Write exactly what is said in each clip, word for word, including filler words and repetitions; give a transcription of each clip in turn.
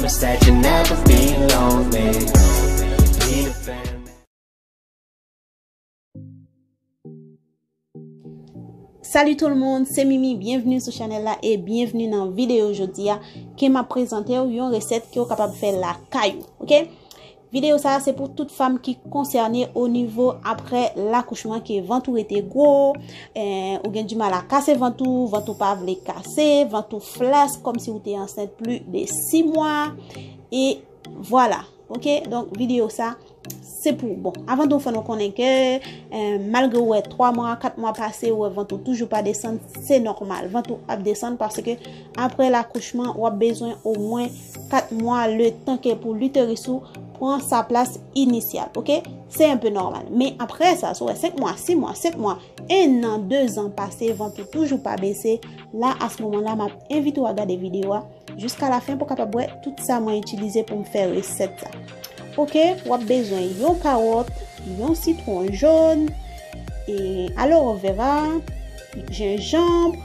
That you never be lonely. Be the family. Salut tout le monde, se Mimi, byenvni sou chanèl la e byenvni nan videyo jodi a ke m ap prezante w yon resèt ke w kapab fè lakay ou, oke? Videyo sa a se pou tout fanm ki konsène o nivo apre lakouchman ke vant ou rete gwo, eh, ou gen dimal a kase vant ou, vant ou pa vle kase, vant ou flas kòmsi ou te ansent plis de sis mwa, e vwala. Oke, donk videyo sa se pou ou. Bon, avan tou fò nou konnen ke, eh, malgre ou wè twa mwa, kat mwa pase, ou wè vant ou toujou pa desann, se nòmal. Vant ou ap desann paske apre lakouchman, w ap bezwen omwen kat mwa letan ke pou literis ou pran sa plas inisyal, oke? Se enpe nòmal. Men apre sa, si w wè senk mwa, sis mwa, sèt mwa, en an, de zan pase, vant ou toujou pa bese, la, a se moman la, m ap envite w a gade videyo a jiska lafen pou w kapab wè tout sa mwen itilize pou m fè resèt sa. Oke, w ap bezwen yon kawòt, yon sitwon jòn, e aloe vera, jenjanm,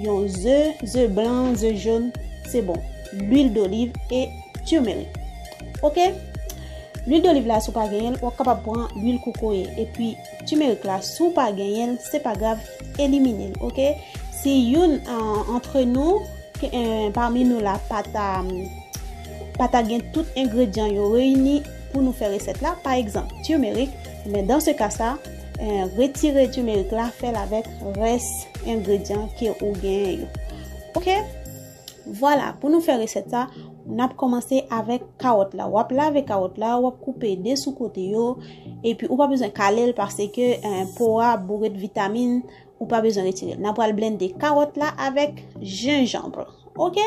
yon ze, ze blan, ze jòn, se bon, lwil doliv e timerik. Oke? Lwil doliv la, si w pa genyen l, w ap kapab pran lwil kokoye. Epi, timerik la, si w pa genyen l, se pa grav, elimine l, oke? Si youn, eh, antre nou, ke, eh, pami nou la pa ta, pa ta gen tout engredyan yo reyini pou nou fè resèt la, pa egzanp, timerik, men dan se ka sa, eh, retire timerik la, fè l avèk rès engredyan ke ou genyen yo. Oke? Vwala, pou nou fè resèt sa, n ap kòmanse avèk kawòt la. W ap lave kawòt la, w ap koupe de sou kote yo, epi ou pa bezwen kale l paske, eh, po a boure de vitamin, ou pa bezwen retire l. N ap pral blende kawòt la avèk jenjanm. Oke?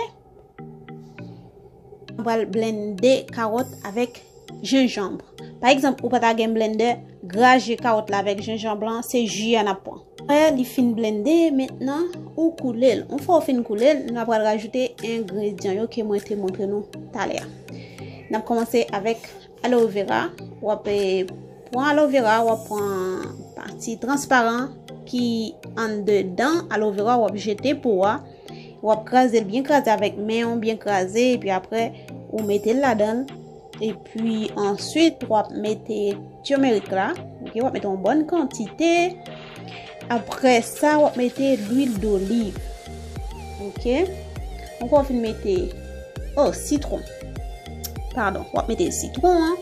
N ap pral blende kawòt avèk jenjanm. Pa egzanp, ou pa ta gen blendè, graje kawòt la avèk jenjanm lan, se ji a n ap pran. Apre li fin blende, mentnan ou koule l. Yon fwa w fin koule l, n ap pral rajoute engredyan yo ke mwen te montre nou talè a. N ap kòmanse avèk aloe vera. W ap, eh, pran aloe vera, w ap pran pati transparan ki andedan aloe vera, w ap jete po a. W ap kraze l byen kraze avèk men w, byen kraze, epi apre ou mete l ladan l. Epi answit, w ap mete timerik la. Oke, w ap mete yon bòn kantite. Apre sa, w ap mete lwil doliv. Oke? Yon fwa w fin mete, oh, sitwon. Padon, w ap mete sitwon an.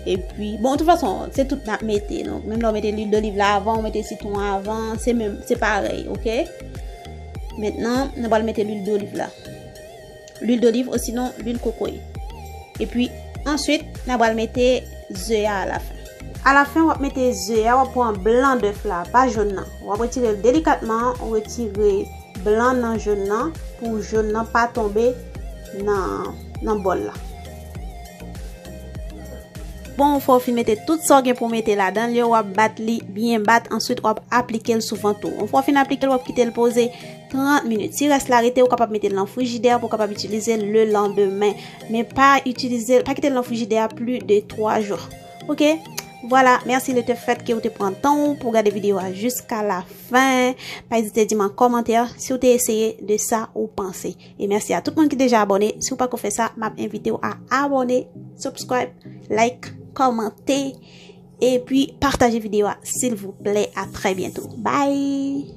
Epi, bon, tout fason, se tout n ap mete. Donk, menm lè w mete lwil doliv la avan, w mete sitwon an avan, se menm, se parèy, oke? Mentnan, nou pral mete lwil doliv la. Lwil doliv osinon lwil kokoye. Epi, answit, n a pral mete ze a alafen. Alafen, w ap mete ze a, w ap pran blan dèf la, pa jòn nan. W ap retire l delikatman, ou retire blan nan jòn nan, pou jòn nan pa tonbe nan, nan bòl la. Bon, fò w fin mete tout sa w gen pou w mete ladan l yo, w ap bat li byen bat, answit w ap aplike l sou vant ou. Yon fwa w fin aplike l, w ap kite l poze trant minit. Si rès la rete, ou kapab mete l nan frijidè pou w kapab itilize l lelandemen. Men pa itilize, pa kite l nan frijidè a plis de twa jou. Oke? Vwala, mèsi le te fèt ke w te pran tan w pou w gade videyo a jiska lafen. Pa ezite di m an kòmantè si w te eseye de sa ou panse. E mèsi a tout moun ki deja abòne. Si w pako fè sa, m ap envite w a abòne, subscribe, like, kòmante, epi pataje videyo a, silvouplè. A trè byento. Bye!